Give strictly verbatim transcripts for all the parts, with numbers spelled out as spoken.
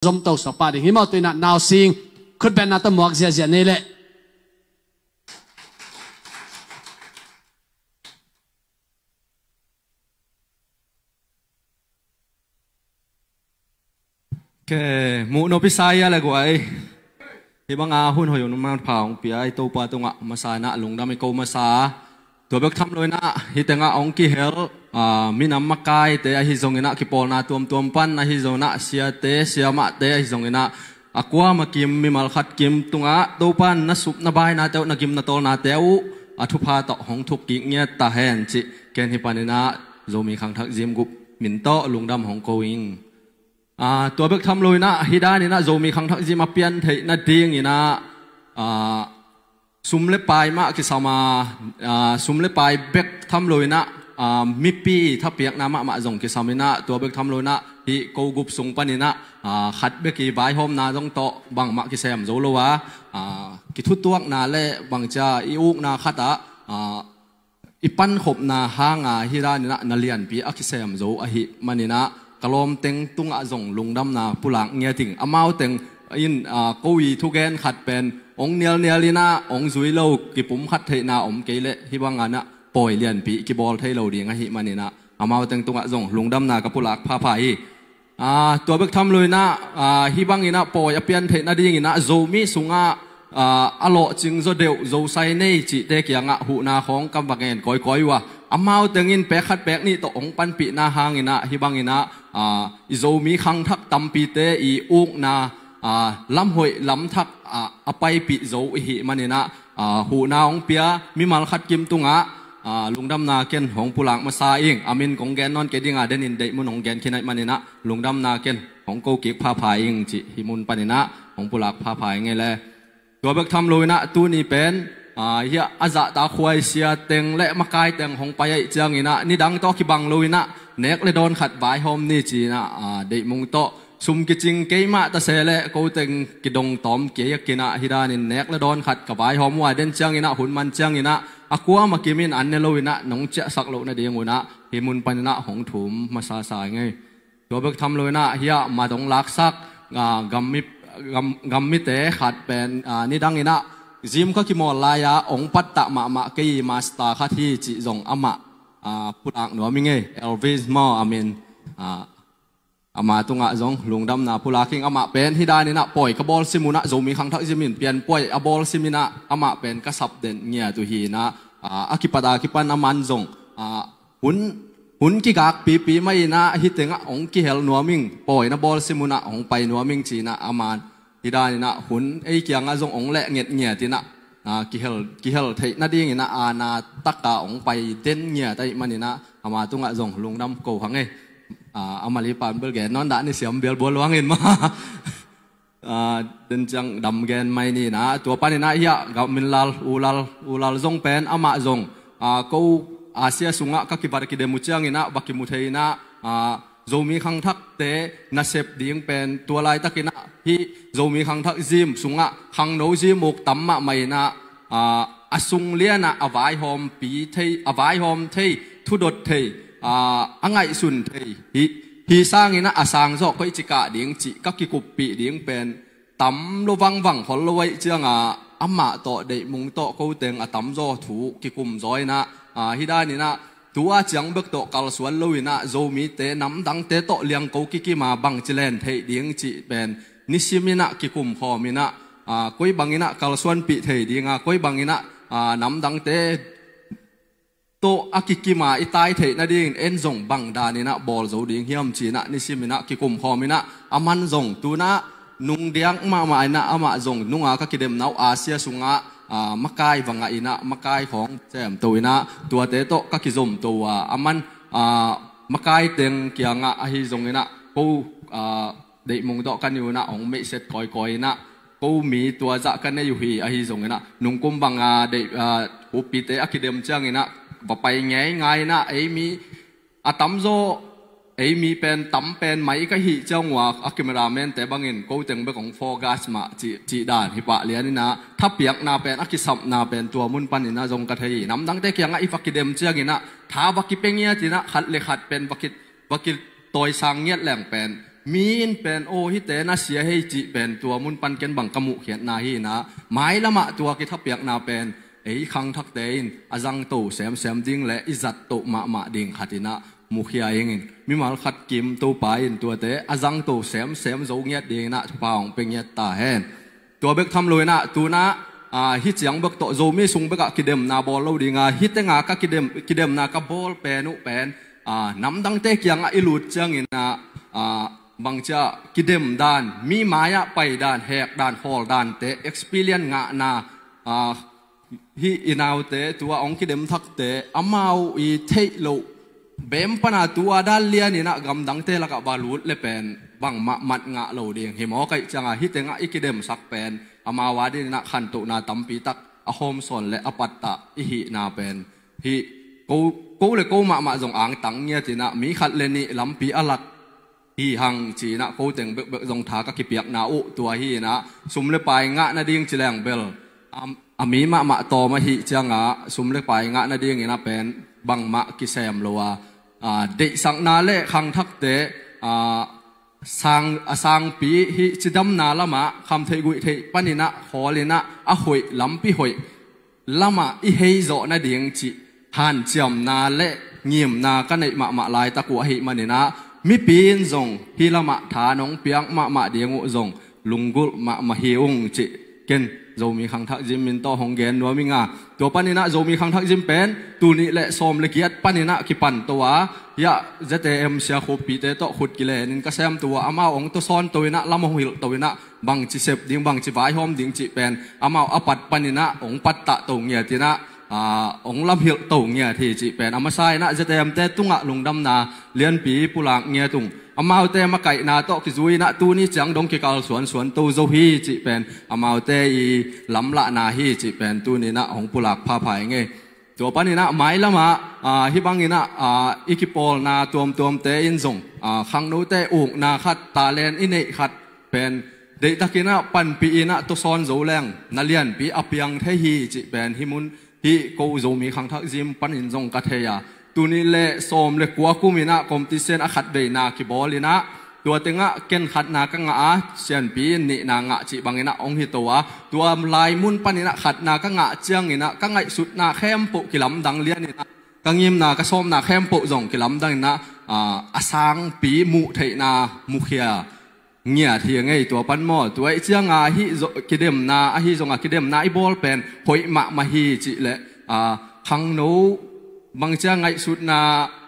zom to sa pah ding hi maw. Tuinah nausing khutbenna tawh muak ziazia nei leh. Ke muh nopi sa ia le guai. Hi banga hun hoih hun manpha hong pia i Topa tungah masa inah lungdam i ko masa. Tua bek tham lo inah hi tengah hong kihel, ah, minam makaite ahi zong inah kipawlna tuamtuam pan ahi zong inah siate siamahte ahi zong inah a kuama kim mimal khat kim tungah Topa in na sup na bainate uh na gim na tawlnate uh a thupha tawh hong thuk kik ngiat ta hen cih ken hi pan inah Zomi Khangthak Zim gup min tawh lungdam hong ko ing. Ah, tua bek tham lo inah hi dan inah Zomi Khangthak Zim a pian theih nading inah, ah, sum le pai mah kisam a, ah, sum le pai bek tham lo inah, ah, mipi thapiakna mahmah zong kisam inah tua bek tham lo inah hih ko gup sung pan inah, ah, khat bek i vaihawmna zong tawh bangmah kisem zo lo a, ah, kithutuakna le bangcia i ukna khatah, ah, i pankhopna hanga hi dan inah na lianpi a kisem zo ahi man inah ka lawmteng tungah zong lungdamna pulak ngiat ing. Amau teng in, ah, ko i thugen khat pen hong nialnial inah hong zui lo kipum khat theihna om kei leh hi banga inah pawi lianpi kibawl thei lo ding ahi man inah amau teng tungah zong lungdamna ka pulak phapha hi. Ah, tua bek tham lo inah, ah, hi bang inah pawi a pian theih nading inah Zomi sungah, ah, a lawhcing zaw deuh Zosai nei cihte kiangah huhna khawng ka va ngen kawikawi uh a, amau teng in pek khat pek nih tawh hong panpihna hang inah hi bang inah, ah, i Zomi khangthak tampite i ukna, ah, lamhoih lamthak, ah, a paipih zo i hih man inah, ah, huhna hong pia mimal khat kim tungah, ah, lungdamna ken hong pulak masa ing. A min kong gen nawn kei dinga den in deihmun hong gen khin ahih man inah lungdamna ken hong ko kik phapha ing cih hi mun pan inah hong pulak phapha ing ei le. Tua bek tham lo inah tuni pen, ah, hiah a zahtak huaisia teng le makai teng hong pai ahih ciang inah nidang tawh kibang lo inah nek le dawn khat vaihawm ni ci inah, ah, deihmung tawh sum kicing keimah ta se le ko teng kidong tawm kei a kinah hi danin nek le dawn khat ka vaihawm uh a den ciang inah hun man ciang inah a kuama kim in an ne lo inah nong ciahsak loh nading unah hi mun pan inah hong thum masasa ing ei. Tua bek tham lo inah hiah mat hong laksak, ah, gammi, gam, gammite khat pen, ah, nidang inah zim ka kimawl lai-a hong pattah mahmah kei i master khat hi cih zong amah, ah, pulak nuam ing ei. Elvis maw a min, ah, ama tungah zong lungdamna pulak ing. Amah pen hi dan inah pawi ka bawl sim unah Zomi Khangthak Zim in pianpuai a bawl sim inah amah pen ka sap den ngiat uh hi inah, ah, a kipat a kipan a man zong, ah, hun, hun kigak pipi mah inah hi tengah hong kihel nuam ing, pawi na bawl sim unah hong pai nuam ing ci inah a man hi dan inah hun ei kiangah zong hong leh nget ngiat inah, ah, kihel, kihel theih nading inah aana taka hong pai den ngiat ahih man inah ama tungah zong lungdam ko hang ei. Ah, a malipan bel gen nawn dah ni siam bial bual luang in mah. Ah, den ciang dam gen mai ni inah tua pan inah hiah gam min lal, u lal, u lal zong pen amah zong, ah, ko Asia sungah ka kibat kidem uh ciang inah va kimu thei inah, ah, Zomi khangthakte nasep ding pen tua laitak inah hih Zomi Khangthak Zim sungah khangno zim uk tam mahmah inah, ah, a sung lianah a vaihawmpi thei, a vaihawm thei, thudot thei, ah, a ngaihsun thei hi, hi sang inah a sang zawh koih ci kah ding cih ka kikuppih ding pen tam lo vangvang khol lo ahih cianga amah tawh deihmung tawh ko teng a tamzaw thu kikum zaw inah, ah, hi dan inah tu-a ciang bek tawh kalsuan lo inah Zomite namdangte tawh liangko kikima bangci len theih ding cih pen nisim inah kikum khawm inah, ah, koi bang inah kalsuanpih thei dinga koi bang inah, ah, namdangte tawh a kikima i tai theih nadingin en zong bang dan inah bawl zo ding hiam ci inah nisim inah kikum khawm inah a man zong tunah nung diak mahmah inah amah zong nunga ka kidemna uh Asia sungah, ah, makai va ngah inah makai khawng cemto inah tuate tawh ka kizomto uh a, a man, ah, makai teng kiangah ahi zong inah ko, ah, deihmung tawh ka ni unah hong meihset kawikawi inah ko mi tua zah ka nei uh hi ahi zong inah nungkum banga deih, ah, upite a kidem ciang inah va pai ngeingai inah ei mi a tamzaw ei mi pen tam pen mai ka hih ciang uh a, a cameraman-te bangin ko teng bek hong focus mah cih, cih dan hi pah lian inah thapiakna pen a kisapna pen tua mun pan inah zong ka thei hi. Namdangte kiangah i va kidem ciang inah tha va kipia ngiat inah khat le khat pen va ki, va kitawisang ngiat leng pen Mi in pen aw hihte na sia hi cih pen tua mun pan ken bang ka muhkhiatna hi inah, mailamah tua kithapiakna pen ei khangthakte in a zangto semsem ding le i zattoh mahmah ding khat inah mukhia ingin, mimal khat kim Topa in tuate a zangto semsem zo ngiat ding inah thupha hong pia ngiat ta hen. Tua bek tham lo inah tunah, ah, hih ciang bek tawh Zomi sung bekah kidemna bawl lo dinga, hih tenga ka kidem, kidemna ka bawl pen uh pen, ah, namdangte kiangah i lut ciangin ah, ah, bangcia kidem dan, mi mai-ah pai dan, hek dan, hawl dante experience ngahna, ah, hih i naute tua hong kidem thakte amau i theih loh bem pana tua dan lian inah gamdangte lakah va lut le pen bangmah mat ngah lo ding hi maw. Kaih cianga hih tengah i kidemsak pen amau ading inah khantohna tampi tak a hawmsawn le a pattah i hihna pen hih ko, ko le ko mahmah zong angtang ngiat inah mi khat le nih lampi a lak hi hang ci inah ko teng bekbek zong tha ka kipiakna uh tua hi inah sum le pai ngah nading ci leng bel, am, a mi mahmah tawm ahih ciangah sum le pai ngah nading inah pen bangmah kisem lo a, ah, deihsakna le khangthakte, ah, sang, a sangpi hih cidamna lamah khamtheih guihtheih pan inah khawl inah a hoih lampi hoih lamah i hei zawh nading cih hanciamna le ngimna ka neih mahmah laitak uh ahih man inah mipi in zong hih lamah tha nong piak mahmah ding uh zong lunggulh mahmah hi ung cih ken Zomi Khangthak Zim min tawh hong gen nuam inga. Tua pan inah Zomi Khangthak Zim pen tul nih le sawm le giat pan inah kipan to a, hiah Z A M sia khuppite tawh khut kilenin ka sem to a, amau hong tawsawn to inah lam hong hilh to inah bangci sep ding, bangci vaihawm ding cih pen amau a pat pan inah hong pattah to ngiat inah, ah, hong lamhilh to ngiat hi cih pen a masa inah Z A M te tungah lungdamna lianpi pulak ngiat ung. Amaute makaihna tawh kizui inah tuni ciang dong kikal suansuan to zo hi cih pen amaute i lamlahna hi cih pen tuni inah hong pulak phapha i ngei. Tua pan inah mailamah, ah, hih bang inah, ah, i kipawlna tuamtuamte in zong, ah, khangnote ukna khat, talent i neih khat pen deihtak inah panpih inah tawsawn zo leng na lianpi a piang thei hi cih pen hih mun hih ko Zomi Khangthak Zim panin zong ka thei a. Tul nih le sawm le kua kum inah competition a khatveina kibawl inah tua tengah ken khatna ka ngah a, sianpi in nihna ngah cih bang inah hong hi to a. Tua lai mun pan inah khatna ka ngah ciang inah ka ngaihsutna khempeuh kilamdang lian inah ka ngimna ka sawmna khempeuh zong kilamdang inah, ah, a sangpi muh theihna mukhia ngiat hi a ngei tua pan maw. Tua ih cianga hih zo, kidemna ahi zonga kidemna i bawl pen hoih mahmah hi cih le, ah, khangno bangcia ngaihsutna,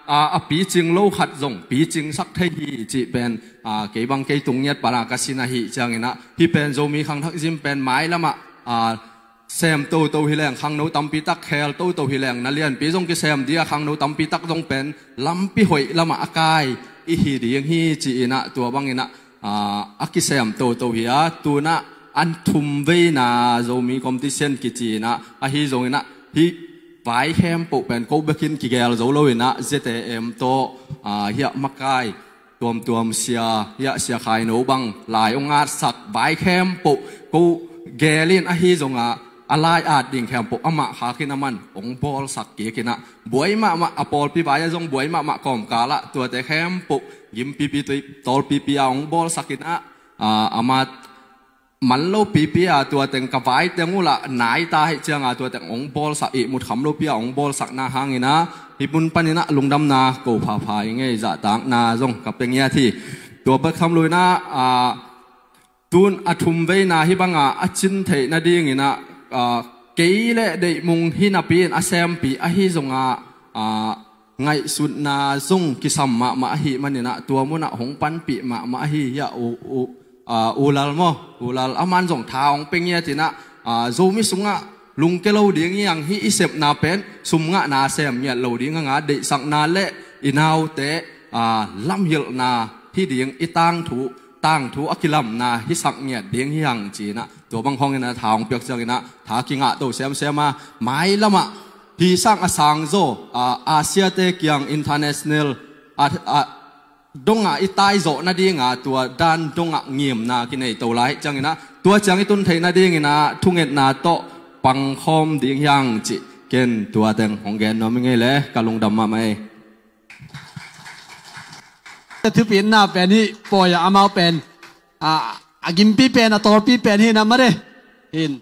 ah, a picing lo khat zong picingsak thei hi cih pen, ah, kei bang kei tung ngiat pana ka sin ahih ciang inah hih pen Zomi Khangthak Zim pen mailamah, ah, sem toto hi leng khangno tampi tak khel toto hi leng na lianpi zong kisem ding a, khangno tampi tak zong pen lampi hoih lamah a kai i hi ding hi ci inah tua bang inah, ah, a kisem toto hi a. Tunah an thum veina Zomi competition kici inah ahi zong inah hih vai khempeuh pen ko bekin kigel zo lo inah Z A M tawh, ah, hiah makai tuamtuam sia, hiah sia khaino bang lai hong atsak vai khempeuh ko gel in ahi zongah a lai at ding khempeuh amah khakin a man hong bawlsak kik inah buai mahmah a pawlpi vai a zong buai mahmah kawmkalah tuate khempeuh gimpipi tawlpipi a hong bawlsak inah, ah, amah man lo pipi a tua teng ka vai teng uhlah nai ta hih cianga tua teng hong bawlsak ihmut kham lopi a hong bawlsakna hang inah hih mun pan inah lungdamna ko phapha i ngei zahtakna zong ka pia ngiat hi. Tua bek tham lo inah, ah, tun a thum veina hih banga a cin theih nading inah, ah, kei le deihmung hi napi in a sempi ahi zongah, ah, ngaihsutna zong kisam mahmah ahih man inah tua munah hong panpih mahmah ahi hiah u, u, ah, ulal maw, ulal aman zong tha hong pia ngiat inah, ah, Zomi sungah lungke lo ding hi hang, hih i sepna pen sum ngahna sem ngiat lo ding hanga deihsakna le i naute, ah, lamhilhna hi ding i tangthu, tangthu a kilamna hisak ngiat ding hi hang ci inah tua bang hong inah tha hong piak ciang inah tha kingah to semsem a mailamah hi sang a sang zaw, ah, Asia te kiang international, ah, ah, dongah i taizawh nadinga tua dan dongah ngimna kinei to lai ciang inah tua ciang i tun theih nading inah thungetna tawh pangkhawm ding hi hang cih ken tua teng hong gen nuam i ngei le ka lungdam mahmah ei. Thupitna pen hi pawi a, amau pen a, a gimpi pen, a tawlpi pen hi na mare. Hin